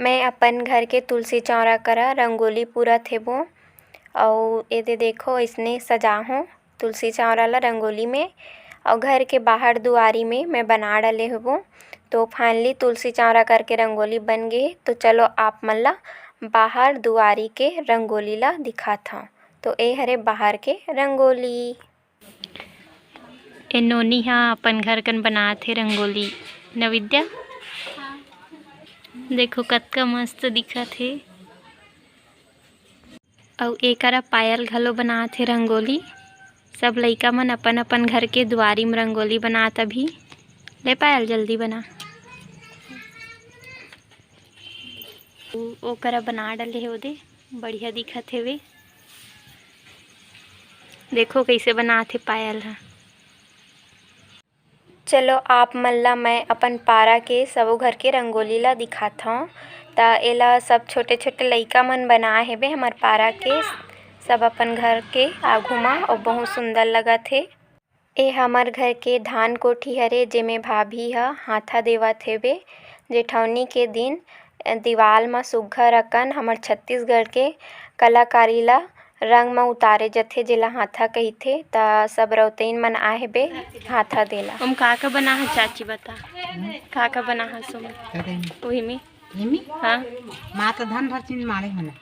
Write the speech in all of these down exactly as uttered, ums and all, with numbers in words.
मैं अपन घर के तुलसी चौरा करा रंगोली पूरत हेबो। अउ एदे देखो, अइसने सजाहूँ तुलसी चौरा ला रंगोली में। अउ घर के बाहर दुआरी में मैं बना डले हेबो। तो finally तुलसी चौरा करके रंगोली बन गे। तो चलो, आप मन ला बाहर दुआरी के रंगोली ला दिखात हौं। तो ए हरे बाहर के रंगोली। ए नोनी ह अपन घर कन बनात हे रंगोली। न विद्या? देखो, कतका मस्त दिखत हे। अउ एकरा पायल घलो बनात हे रंगोली। सब लइका मन अपन-अपन घर के दुआरी म रंगोली बनात अभी। ले पायल, जल्दी बना। उ-, ओकरा बना डले हे ओदे, बढ़िया दिखत हेवे। देखो कइसे बनात हे पायल ह। चलो, आप मन ला मैं अपन पारा के सबो घर के रंगोली ला दिखात हौं। त एला सब छोटे-छोटे लइका मन बनाए हेबे हमर पारा के, सब अपन घर के आघू म, अउ बहुत सुंदर लगत हे। ए हमर घर के धान कोठी हरे, जेमे भाभी ह हाथा देवत हेबे। जेठौनी के दिन दीवाल म सुग्घर अकन हमर छत्तीसगढ़ के कलाकारी ला रंग म उतारे जथे, जेला हाथा कहिथे। त सब रौतइन मन आए हेबे हाथा देला। ओम का का बना ह चाची, बता। का का बना ह सोम? का कही? ओही में? एमी? हाँ। माता धन भर चीज मारे हो ना।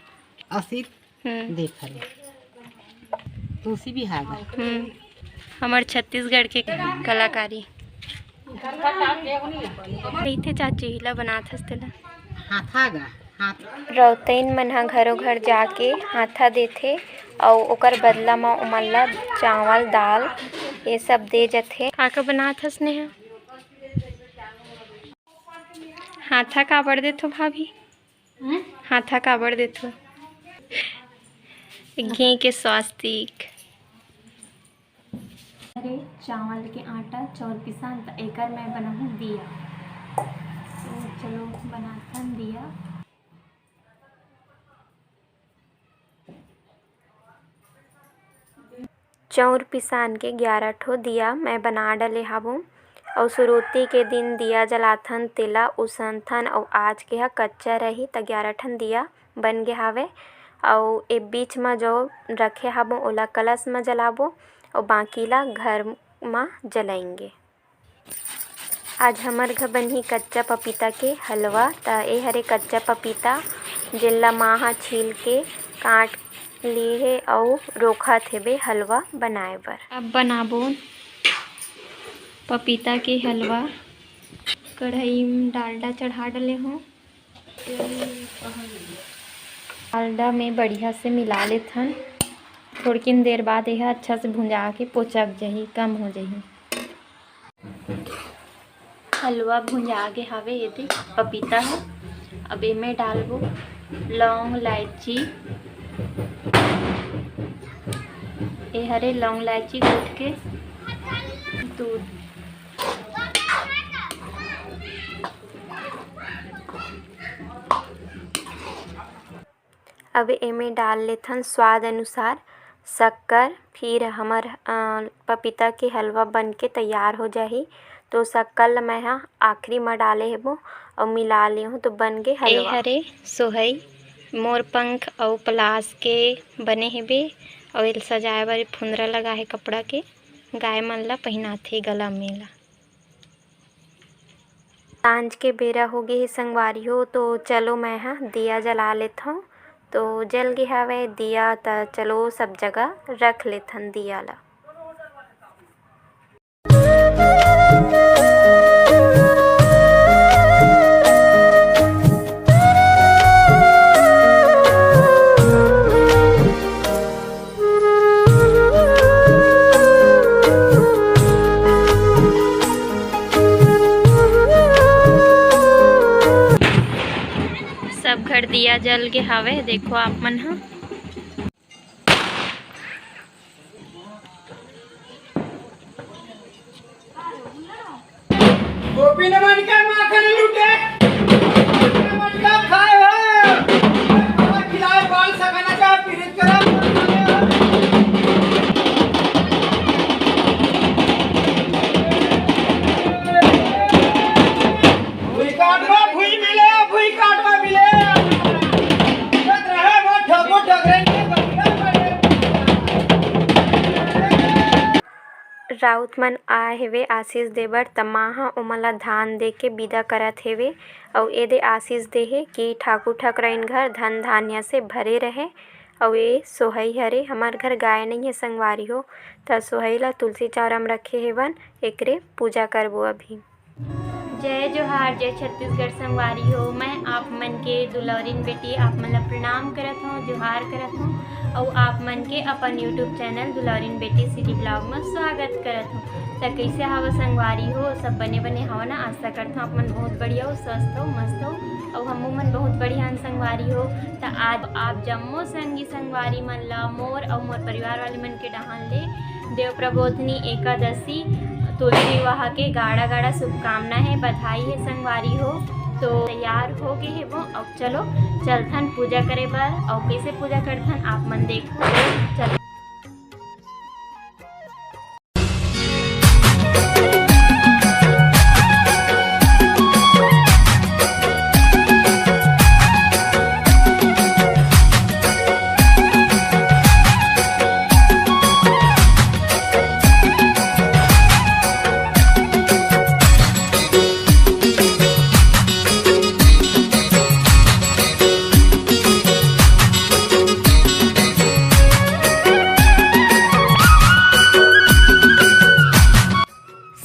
असित हम्म। देख हरे। तुलसी भी हागा। हम्म। हमर छत्तीसगढ़ के कलाकारी। कहिथे चाची, ला बनात हस तेला। हाथा गा, हाथ। रौतइन मन ह घरो घर जाके हाथा देथे, अउ ओकर बदला म ओमन ला चावल, दाल, ये सब दे जथे। का का बनात हस नेहा? हाथा काबर देथो भाभी? हम्म? हाथा काबर देथो? घी के स्वास्तिक। अरे, चावल के आटा, चाउर पिसान, त एकर मैं बनाहूँ दिया। तो चलो, बनाथन दिया। चाउर पिसान के ग्यारह ठो दिया मैं बना डले हाबो, अउ सुरुती के दिन दिया जलाथन, तेला उसनथन, अउ आज के ह कच्चा रही, त ग्यारह ठन दिया बन गे हावे। अउ ए बीच म जो रखे हाबो, ओला कलश म जलाबो, अउ बाकी ला घर म जलाएंगे। आज हमर घर बनही कच्चा पपीता के हलवा। त ए हरे कच्चा पपीता, जेन ला माँ ह छील के काट लिए हे अउ रोखत हेबे हलवा बनाए बर। अब बनाबो पपीता के हलवा। कढ़ाई म डालडा चढ़ा डले हों। डालडा में बढ़िया से मिला लेथन। थोड़किन देर बाद एहा अच्छा से भुंजा के पोचक जही, कम हो जही। हलवा भुंजा गे हावे, ये दे पपीता है। अब एमे डालबो लौंग, इलायची, ए हरे लौंग, इलायची कूट के, दूध। अब एमे डाल लेथन स्वाद अनुसार शक्कर। फिर हमर, अ, पपीता के हलवा बन के तैयार हो जाही। तो शक्कर ल मैं ह आखिरी म डाले हेबो अउ मिला ले हूँ, तो बन गे ए हलवा। हरे सोहई, मोर पंख अउ पलास के बने हेबे, अउ एल सजाए बर फुंदरा लगा हे कपड़ा के, गाय मन ला पहिनाथे गला में ला। सांझ के बेरा हो गे हे संगवारी हो, तो चलो मैं ह दिया जला लेथव। तो जल गे हवय दिया, त चलो सब जगह रख लेथन दिया ला। सब घर दिया जल गे हावय, देखो आप मन ह। गोपी नमन के माखन लूटे, नमन का खाए हो। खिलाए बाल सगाना का पीरित करा। भुई काट में भुई मिले, भुई काट में मिले। राउत मन आए हेवे आशीष दे बर, त माँ ह ओमन ला धान दे के बिदा करत हेवे। अउ एदे आशीष दे हे कि ठाकुर ठाकुराइन घर धन धान्य से भरे रहे। अउ ए सोहई हरे, हमर घर गाय नइ हे संगवारी हो, त सोहई ला तुलसी चौरा म रखे हेवन, एकरे पूजा करबो अभी। जय जोहार, जय छत्तीसगढ़ संगवारी हो। मैं आप मन के दुलौरिन बेटी आप मन ला प्रणाम करत हौं, जोहार करत हौं, अउ आप मन के अपन YouTube चैनल दुलौरिन बेटी सिटी ब्लॉग में स्वागत करत हौं। त कइसे हव संगवारी हो? सब बने बने हव ना? आशा करत हौं आप मन बहुत बढ़िया हो, स्वस्थ हो, मस्त हो, अउ हमू मन बहुत बढ़िया हन संगवारी हो। त आज आप जम्मो संगी संगवारी मन ला मोर अउ मोर परिवार वाले मन के डहान ले देव प्रबोधनी एकादशी तुलसी विवाह के गाड़ा गाड़ा शुभकामना हे, बधाई हे संगवारी हो। तो तैयार हो गे हे वो, अब चलो चलथन पूजा करे बर। अउ कैसे पूजा करथन आप मन देखो, चलो।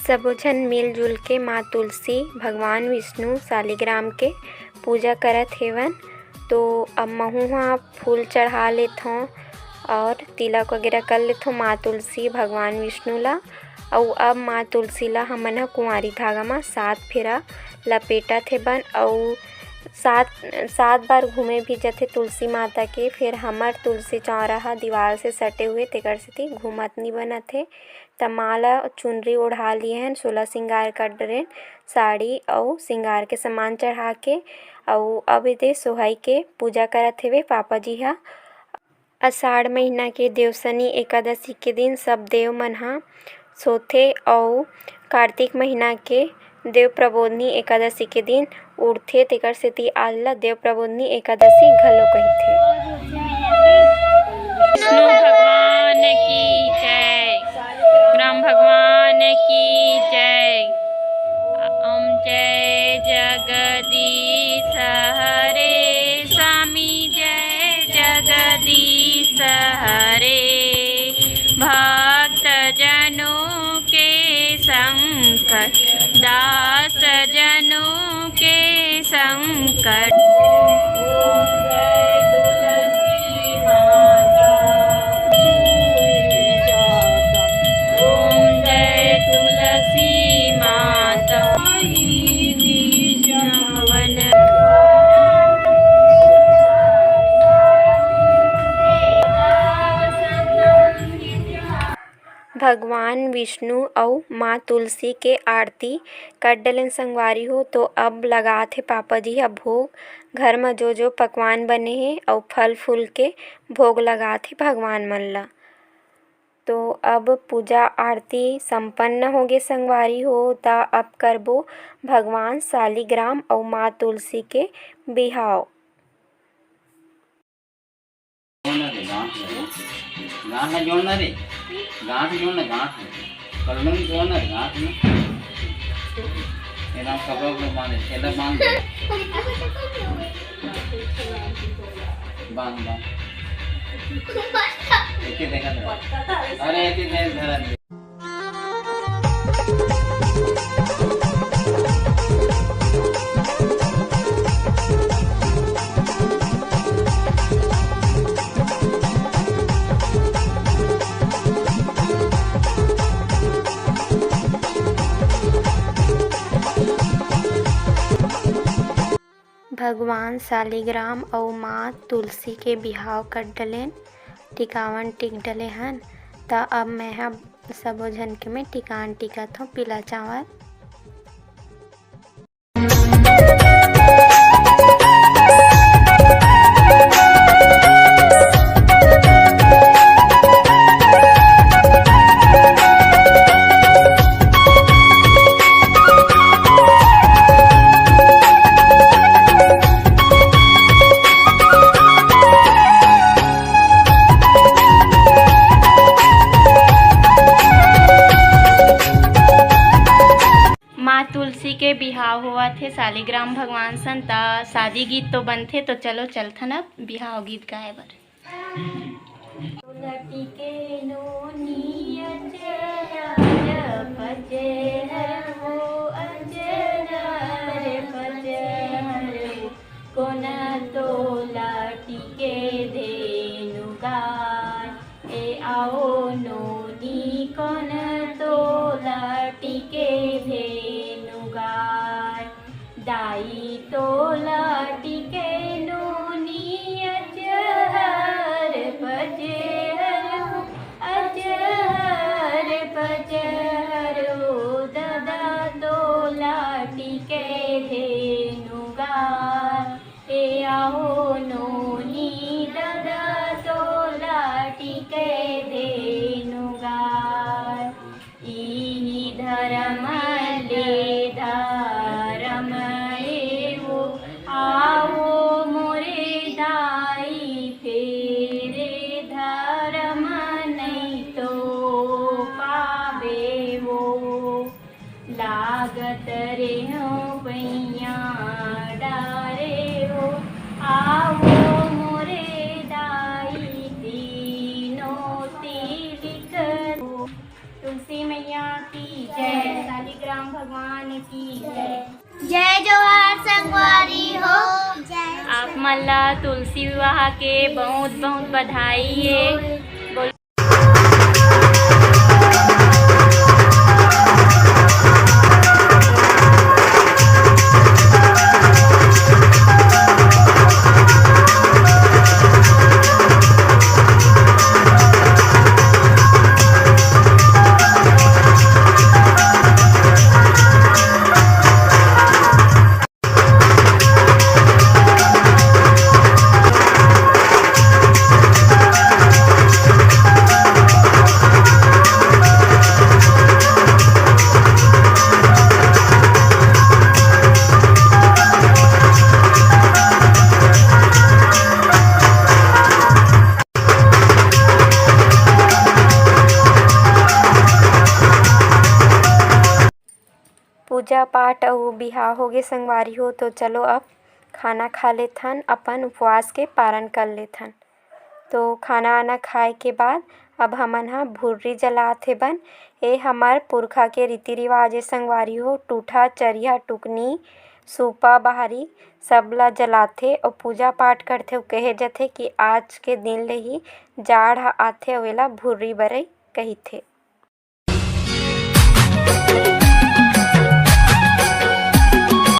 सबो झन मिलजुल के माँ तुलसी, भगवान विष्णु, शालिग्राम के पूजा करत हेवन। तो अब महू ह फूल चढ़ा लेथों और तिलक वगैरह कर लेथों माँ तुलसी, भगवान विष्णु ला। अउ अब माँ तुलसी ला हमन ह कुंवारी धागा म सात फेरा लपेटत हेबन। अउ सात, सात बार घूमे भी जथे तुलसी माता के। फिर हमर तुलसी चौरा ह दीवार से सटे हुए, तेकर सेती घूमत नी बनत हे। त माँ ला चुनरी ओढ़ा लिए हन, सोलह सिंगार कर डरेन, साड़ी अउ सिंगार के सामान चढ़ा के। अउ अब एदे सोहई के पूजा करत हेवे पापा जी ह। आषाढ़ महीना के देवसनी एकादशी के दिन सब देव मन ह सोथे अउ कार्तिक महीना के देव प्रबोधनी एकादशी के दिन उड़थे, तेकर सेती आज ल देव प्रबोधनी एकादशी घलो कहिथे। विष्णु भगवान की जय, ब्रह्म भगवान की जय। ओम जय जगदीश हरे स्वामी, जय जगदीश हरे। भक्त जनों के संकट, दास जनों के संकट। ओम जय तुलसी माता। भगवान विष्णु अउ माँ तुलसी के आरती कर डलेन संगवारी हो। तो अब लगात हे पापा जी ह भोग। घर म जो जो पकवान बने हे अउ फल फूल के भोग लगात हे भगवान मन ला। तो अब पूजा आरती संपन्न होगे संगवारी हो, त अब करबो भगवान शालिग्राम अउ माँ तुलसी के बिहाव। जोड़ना रे, गांठ ला। गांठ ला जोड़ना रे। गांठ जोड़ना, गांठ ला। कलम जोड़ना रे, गांठ में। ये राम कपड़ा को बांध दे, थैला बांध दे। बांध, बांध। एके देखा था। अरे, एके देख धरा दे। भगवान शालिग्राम अउ माँ तुलसी के बिहाव कर डलेन, टिकावन टिक डले हन, त अब मैं ह सबो झन के मैं टिकान टिकत हौं पीला चावल। के बिहाव होवत हे शालिग्राम भगवान सन, त शादी गीत तो बनथे, तो चलो चलथन अब बिहाव गीत गाए बर। लटिके नोनी अचहर पचहर हो, अचहर पचहर हो, कोन तो लटिके धेनु गाय। ए आओ नोनी कोन तो लटिके धेनु गाय। दाई तो लटिके नोनी अचहर पचहर हो, अचहर पचहर हो, ददा तो लटिके धेनु गाय। ए आओ नोनी ददा तो लटिके धेनु गाय। इही धरम ले धरम ए हो, आओ मोरे दाई फेरे धरम नइ तो पाबे वो। लागत रेहो पैया डारे हो, आओ मोरे दाई तीनों तिलक। तुलसी मैया की जय, शालिग्राम भगवान की जय। जय जोहार संगवारी हो। जय आप मन ला तुलसी विवाह के बहुत बहुत बधाई हे। बोल- पूजा पाठ अउ बिहाव होगे संगवारी हो, तो चलो अब खाना खा लेथन, अपन उपवास के पारण कर लेथन। तो खाना वाना खाए के बाद अब हमन ह भुर्री जलात हे बन। ए हमर पुरखा के रीति रिवाज ए संगवारी हो, टूठा, चरिहा, टुकनी, सूपा, बाहरी सब ला जलाथे अउ पूजा पाठ करथे अउ कहे जथे कि आज के दिन ले ही जाड़ ह आथे अउ एला भुर्री बरई कहिथे।